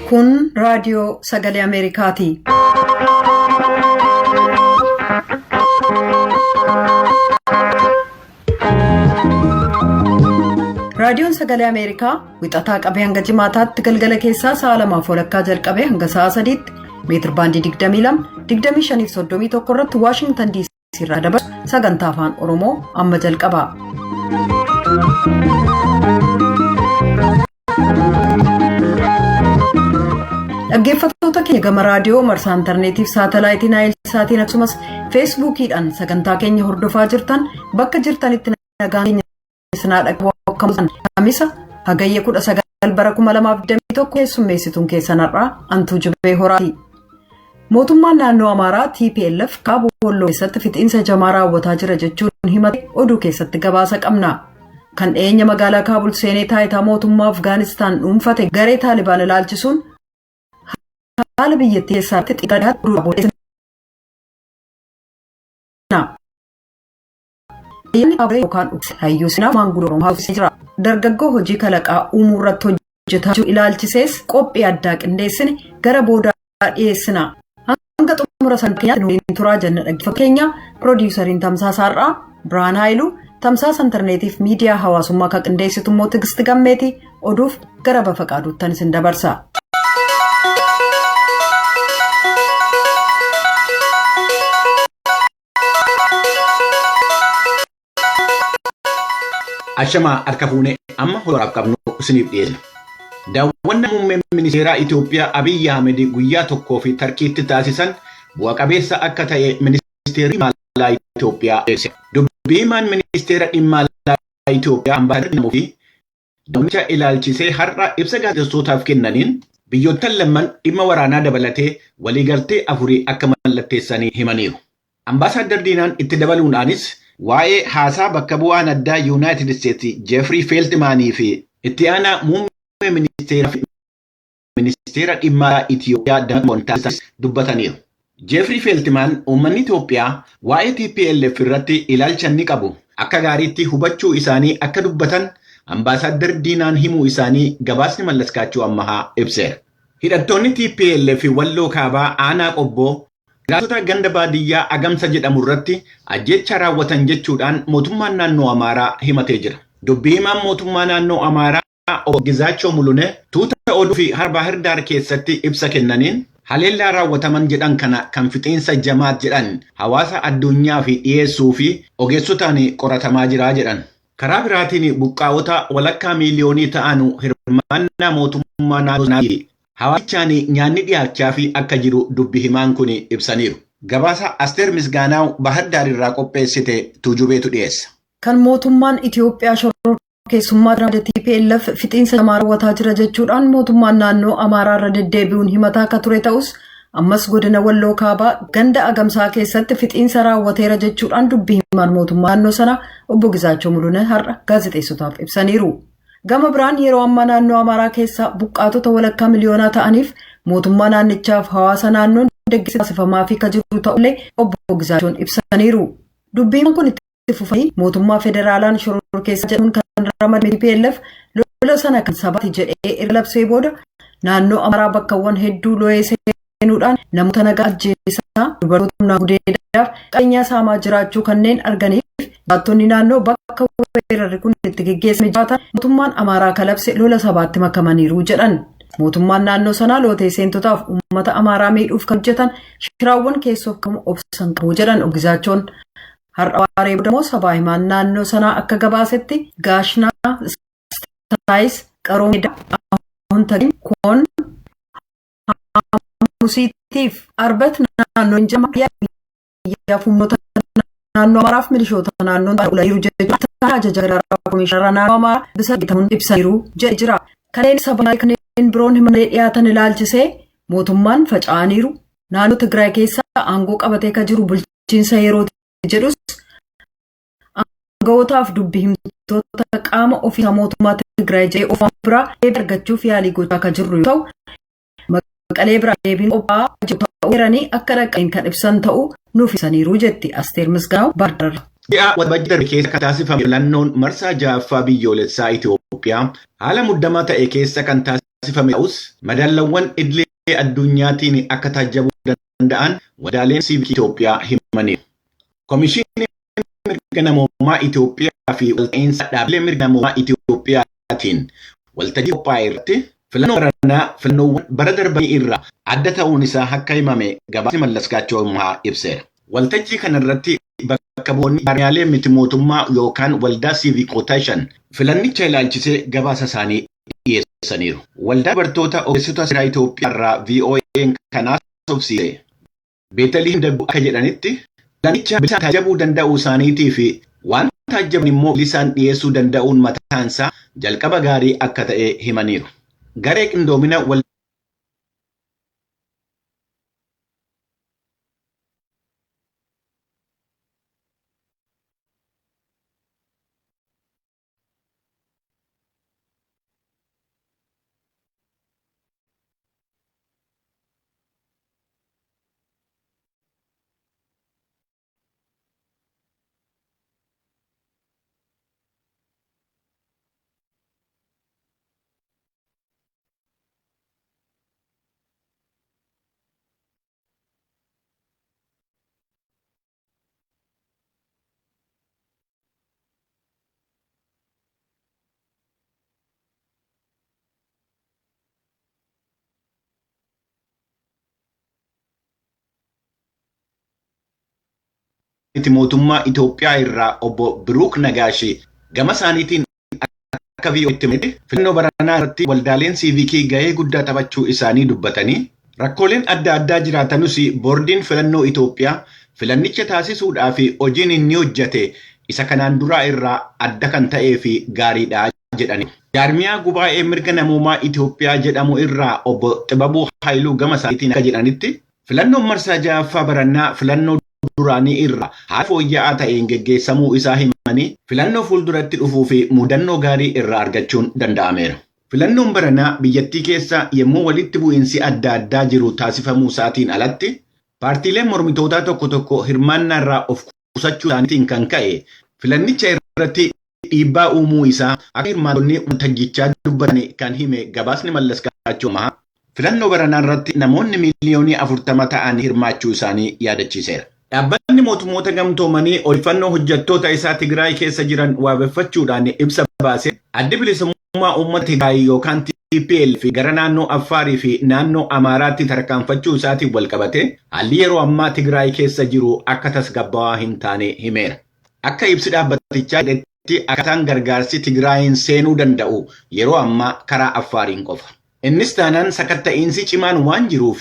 Kun raadiyoo sagalee Ameerikaati. Raadiyoon sagalee Ameerikaa wixataa qabee hanga jimaataatti galgala keessaa sa'a lamaaf walakkaa jalqabee hanga sa'a sadiitti meetir baandii 22 25 31 irratti Waashingtan DC irraa dabarsu sagantaa afaan Oromoo amma jalqaba. Dhaggeeffattoota keenya gama raadiyoo marsaa intarneetiif saatalaayitii naayilsaatiin akkasumas feesbuukiidhaan sagantaa keenya hordofaa jirtan bakka jirtanitti nagaan keenya sinaa dhaqbu akka kamisa hagayya 19 bara 2021 keessummeessituun keessan har'aa Antuu Jibee Horaati. Mootummaan naannoo Amaaraa TPLF kaaba Walloo keessatti fixiinsa jamaa raawwataa jira jechuun himate oduu keessatti gabaasa qabna. Kan dhiyeenya magaalaa Kaabul seenee taayitaa mootummaa Afgaanistaan dhuunfate garee Taalibaan ilaalchisuun haala biyyattii keessaatti xiinxalaa oduu yookaan hayyuu seenaa maanguddoo Oromoo haasofsiisee jira. Dargaggoo hojii kalaqaa uumuu irratti hojjetaa jiru ilaalchisees qophii addaa qindeessine gara boodaa dhiyeessina. Hanga xumura sagantaa keenyaatti nu waliin turaa jenna dhaggeeffattoota keenya. Piroodiwusariin Tamsaasa Har'aa Birhaan Haayiluu, tamsaasa intarneetiif miidiyaa hawaasummaa kan qindeessitu immoo Tigisti Gammeeti. Oduuf gara Bafaqaaduuttan isin dabarsa. Ashamaa harka fuunee amma horaaf qabnu isiniif dhiyeessina. Daawwannaa muummeen ministeeraa Itoophiyaa Abiyyi Ahmed guyyaa tokkoo fi Tarkiitti taasisan bu'a qabeessa akka ta'e ministeerri dhimma alaa Itoophiyaa beeksise. Dubbii himaan ministeera dhimma alaa Itoophiyaa Ambaasaadar fi daawwannicha ilaalchisee har'a ibsa gaazexeessootaaf kennaniin biyyoottan lamman dhimma waraanaa dabalatee waliigaltee afurii akka mallatteessanii himaniiru. Ambaasaadar Diinaan itti dabaluudhaanis waa'ee haasaa bakka bu'aan addaa Yuunaayitid Isteetsi Jeefrii Feeltimaanii fi itti aanaa muummee ministeeraa fi ministeera dhimma alaa Itiyoophiyaa Dammaqa taasisan dubbataniiru. Jeefrii Feeltimaan uummanni Itiyoophiyaa waa'ee TPLF irratti ilaalcha inni qabu akka gaariitti hubachuu isaanii akka dubbatan Ambaasaadar Diinaan himuu isaanii gabaasni Mallaskaachuu Ammahaa ibseera. Hidhattoonni TPLF Walloo Kaabaa Aanaa Qobboo Jiraattota ganda baadiyyaa Agamsa jedhamu irratti ajjeechaa raawwatan jechuudhaan mootummaan naannoo Amaaraa himatee jira. Dubbii himaan mootummaa naannoo Amaaraa obbo Gizaachoo Muluneh tuuta oduu fi har'a Baahirdaar keessatti ibsa kennaniin haleellaa raawwataman jedhan kana kan fixiinsa jamaat jedhan hawaasa addunyaa fi dhiyeessuu fi ogeessotaan qoratamaa jira jedhan. Karaa biraatiin buqqaa'ota walakkaa miiliyoonii ta'an hirmaannaa mootummaa naannoo sanaa Hawaasichaan nyaanni dhiyaachaafii akka jiru dubbi himaan kun ibsaniiru. Gabaasa Asteer Misgaanaaw Baahir Daar irraa qopheessite Tuujubeetu dhiyeessa. Kan mootummaan Itiyoophiyaa shororkeessummaa ramade TPLF fixiinsa jamaa raawwataa jira jechuudhaan mootummaan naannoo Amaaraa irra deddeebi'uun himataa akka ture ta'us ammas godina Walloo Kaabaa ganda Agamsaa keessatti fixiinsa raawwateera jechuudhaan dubbi himaan mootummaa naannoo sanaa obbo Gizaachoo Muluneh har'a gaazexeessotaaf ibsaniiru. Gama biraan yeroo ammaa naannoo Amaaraa keessaa buqqaatota walakkaa miliyoonaa ta'aniif mootummaa naannichaaf hawaasa naannoon deeggarsi taasifamaafii ka jiru ta'ullee obbo Gizaachoon ibsaniiru. Dubbiin kun itti fufanii mootummaa federaalaan shororkeessaa jedhamuun kan ramadame TPLF lola sana kan sabaati jedhee erga labsee booda naannoo Amaaraa bakkawwan hedduu lo'ee seenuudhaan namoota nagaa ajjeesaa dubartoota humnaan gudeedaaf qabeenyaa saamaa jiraachuu kanneen arganiif jiraattonni naannoo bakka weerarri kun itti geggeessame jiraatan mootummaan Amaaraa kalabse lola sabaatti makamaniiru jedhan. Mootummaan naannoo sanaa lootee seentotaaf uummata Amaaraa miidhuuf kan hojjetan shiraawwan keessoof kan obsan qabu jedhan Obbo Gizaachoon. Har'a waaree booda immoo sabaa himaan naannoo sanaa akka gabaasetti Gaashnaa, Istaayis, Qaroo Meedaa, Ahuntagany, Koon, Hamusiitiif Arbat naannoo jedhama biyyaaf humnoota naannoo Amaaraaf milishoota naannoon ulaniiru jechuun ajaja gargaaraa komishinara naannoo Amaaraa bisa gitamuun ibsaniiru jedhe jira. Kanneen sabaa kanneen biroon himanee dhiyaatan ilaalchisee mootummaan faca'aniiru naannoo Tigraay keessaa aangoo qabatee kan jiru bulchiinsa yeroo jedhus aanga'ootaaf dubbi himtoota qaama ofiisaa mootummaa Tigraay jedhee of waamu biraa deebii argachuuf yaalii gochaa kan jirru yoo ta'u, Maqalee biraa deebiin qophaa'aa jiru ta'uu eeranii akka dhaqqabeen kan ibsan ta'uu nuuf ibsaniiru jetti Asteer Misgaanaaw Baahirdaar irraa. Ji'a Waxabajjii darbe keessa kan taasifame filannoon marsaa ja'affaa biyyoolessaa Itoophiyaa haala muddamaa ta'e keessa kan taasifame ta'us madaallawwan idilee addunyaatiin akka taajjabuu danda'an waldaaleen siivikii Itoophiyaa himaniiru. Komishinii Mirga Namoomaa Itoophiyaa fi walta'iinsa dhaabbilee mirga namoomaa Itoophiyaatiin waltajjii qophaa'e irratti filannoon baranaa filannoowwan bara darbanii irraa adda ta'uun isaa akka himame gabaasni Mallaskaachoo Ammahaa ibseera. Waltajjii kanarratti bakka bu'oonni jaarmiyaalee miti mootummaa yookaan waldaa siivikootaa 5 filannicha ilaalchisee gabaasa isaanii dhiyeessaniiru. Waldaa Dubartoota Ogeessota Seeraa Itoophiyaa irraa VOA'n kan haasofsiise Beetaliheem Dagguu akka jedhanitti, filannicha bilisaan taajjabuu danda'uu isaaniitii fi waan taajjaban immoo bilisaan dhiyeessuu danda'uun mataansaa jalqaba gaarii akka ta'e himaniiru. Garee qindoomina miti mootummaa Itoophiyaa irraa obbo Biruuk Nagaash gama isaaniitiin akka VOA'tti himanitti, filannoo baranaa irratti waldaaleen siivikii gahee guddaa taphachuu isaanii dubbatanii, rakkooleen adda addaa jiraatanus boordiin filannoo Itoophiyaa filannicha taasisuudhaaf hojiin inni hojjate isa kanaan duraa irraa adda kan ta'ee fi gaariidha jedhaniiru. Jaarmiyaa Gubaa'ee Mirga Namoomaa Itoophiyaa jedhamu irraa obbo Xibabuu Haayiluu gama isaaniitiin akka jedhanitti, filannoon marsaa ja'affaa barannaa filannoo duraanii irraa haala fooyya'aa ta'een geggeessamuu isaa himanii, filannoo fuulduratti dhufuu fi mudannoo gaarii irraa argachuun danda'ameera. Filannoon baranaa biyyattii keessa yemmuu walitti bu'iinsi adda addaa jiru taasifamuu isaatiin alatti, paartiileen mormitootaa tokko tokko hirmaannaarraa of qusachuu isaaniitiin kan ka'e filannicha irratti dhiibbaa uumuu isaa akka hirmaattonni waltajjichaa dubbatan kan hime gabaasni Mallaskaachoo Ammahaa, filannoo baranaa irratti namoonni miiliyoonii 40 ta'an hirmaachuu isaanii yaadachiiseera. Dhaabbanni Mootummoota Gamtoomanii odeeffannoo hojjettoota isaa Tigraay keessa jiran waabeffachuudhaan ibsa baaseen, Addi Bilisummaa Uummata Tigraay yookaan tplf gara naannoo Affaarii fi naannoo Amaaraatti tarkaanfachuu isaatiin walqabatee haalli yeroo ammaa Tigraay keessa jiru akka tasgabbaawaa hin taane himeera. Akka ibsi dhaabbatichaa jedhetti akkaataan gargaarsi Tigraayiin seenuu danda'u yeroo ammaa karaa Affaariin qofa. Innis taanaan sakatta'iinsi cimaan waan jiruuf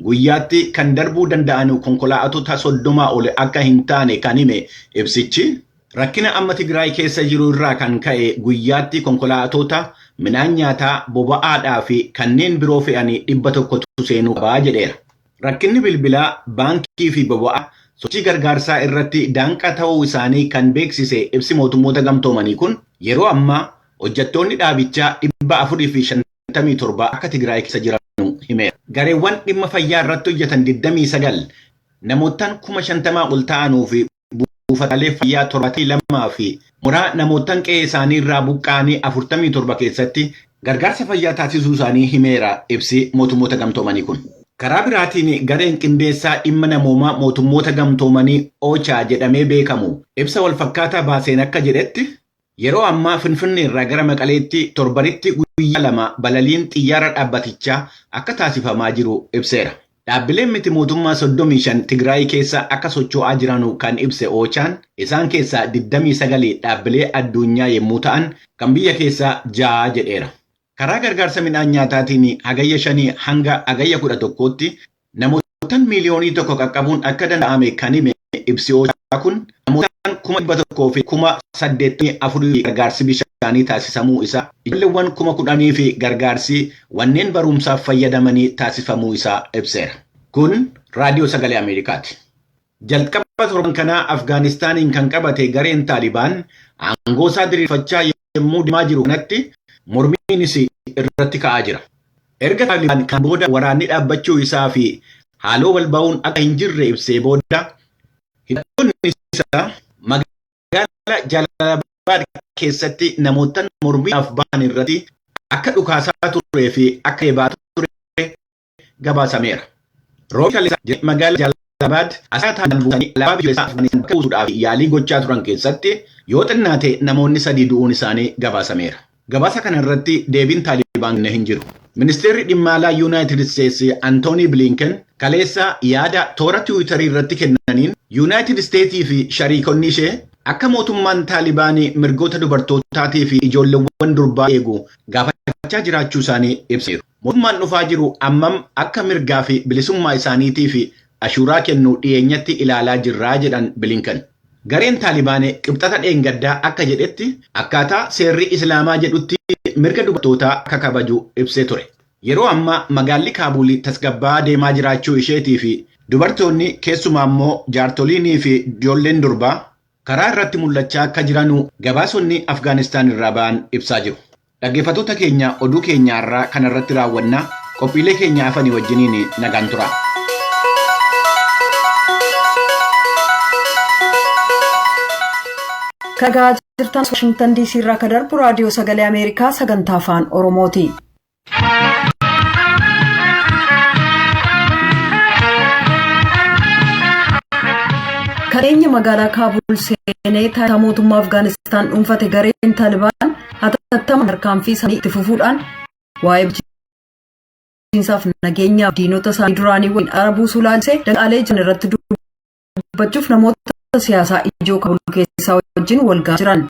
guyyaatti kan darbuu danda'anu konkolaatota 30 ol akka hin taane kan hime ibsichi, rakkina amma Tigraay keessa jiru irraa kan ka'e guyyaatti konkolaatota midhaan nyaataa, boba'aadhaa fi kanneen biroo fe'an 100tu seenuu qaba jedheera. Rakkinni bilbilaa, baankii fi boba'aa sochii gargaarsaa irratti daanqaa ta'uu isaanii kan beeksise ibsi Mootummoota Gamtoomanii kun, yeroo ammaa hojjettoonni dhaabichaa 457 akka Tigraay keessa jiranu himeera. Gareewwan dhimma fayyaa irratti hojjetan 29 namoottan 50,000 ol ta'anuu fi buufataalee fayyaa 72 fi mooraa namoottan qe'ee isaanii irraa buqqa'anii 47 keessatti gargaarsa fayyaa taasisuu isaanii himeera ibsi Mootummoota Gamtoomanii kun. Karaa biraatiin gareen qindeessaa dhimma namoomaa Mootummoota Gamtoomanii OCHA jedhamee beekamu ibsa walfakkaataa baaseen akka jedhetti, yeroo ammaa Finfinneerraa gara Maqaleetti torbanitti guyyaa 2 balaliin xiyyaara dhaabbatichaa akka taasifamaa jiru ibseera. Dhaabbileen miti mootummaa 35 Tigraay keessa akka socho'aa jiranu kan ibse OCHAn, isaan keessaa 29 dhaabbilee adduunyaa yemmuu ta'an kan biyya keessaa 6 jedheera. Karaa gargaarsa midhaan nyaataatiin Hagayya 5 hanga Hagayya 11tti Namootan miiliyoonii 1 qaqqabuun akka danda'ame kan hime ibsi OCHA kun, namootan 100,000 fi 84,000 gargaarsi bishaanii taasisamuu isaa, ijoolleewwan 10,000 fi gargaarsi wanneen baruumsaaf fayyadamanii taasifamuu isaa ibseera. Kun Raadiyoo Sagalee Ameerikaati. Jalqaba torban kanaa Afgaanistaaniin kan qabate gareen Taalibaan aangoosaa diriirfachaa yommuu deemaa jiru kanatti mormiinis irratti ka'aa jira. Erga Taalibaan kan booda waraanni dhaabbachuu isaa fi haaloo wal ba'uun akka hin jirre ibsee booda hidhattoonni isaa Magaalaa Jaalalabaad keessatti namoota mormiidhaaf ba'an irratti akka dhukaasaa turee fi akka eebaa ture gabaasameera. Roobi magaalaa Jaalalabaad asxaa buusanii alaabaa biyyoolessaa Afgaanistaan bakka buusuudhaaf yaalii gochaa turan keessatti yoo xinnaate namoonni 3 du'uun isaanii gabaasameera. Gabaasa kana irratti deebiin Taalibaan kenne hin jiru. Ministeerri dhimma alaa Yuunaayitid Isteetsi Antoonii Bilinken kaleessa yaada toora Tiwiitarii irratti kennaniin, Yuunaayitid Isteetsii fi shariikonni ishee akka mootummaan Taalibaanii mirgoota dubartootaatii fi ijoolleewwan durbaa eegu gaafachaa jiraachuu isaanii ibsaniiru. Mootummaan dhufaa jiru ammam akka mirgaa fi bilisummaa isaaniitiif ashuuraa kennu dhiyeenyatti ilaalaa jirraa jedhan Bilinken. Gareen Taalibaan Qibxata dheengaddaa akka jedhetti, akkaataa seerri Islaamaa jedhutti mirga dubartootaa akka kabaju ibsee ture. Yeroo ammaa magaalli Kaabuul tasgabbaa'aa deemaa jiraachuu isheetii fi dubartoonni, keessumaa immoo jaartoliinii fi ijoolleen durbaa karaa irratti mul'achaa akka jiranu gabaasonni Afgaanistaan irraa ba'an ibsaa jiru. Dhaggeeffattoota keenya, oduu keenya irraa kana irratti raawwannaa, qophiilee keenya hafanii wajjiniin nagaan tura. Kagaa jirtan Washingtan DC irraa ka darbu Raadiyoo Sagalee Ameerikaa sagantaa Afaan Oromooti. Kareenya magaalaa Kaabul seenee taayitaa mootummaa Afgaanistaan dhuunfate gareen Taalibaan hatattamaan tarkaanfii isaanii itti fufuudhaan waa'ee bulchiinsaaf nageenyaaf diinota isaanii duraanii waliin araara buusuu laalchisee danqaalee jiran irratti dubbachuuf namoota siyaasaa ijoo Kaabul keessaa wajjin wal gahaa jiran.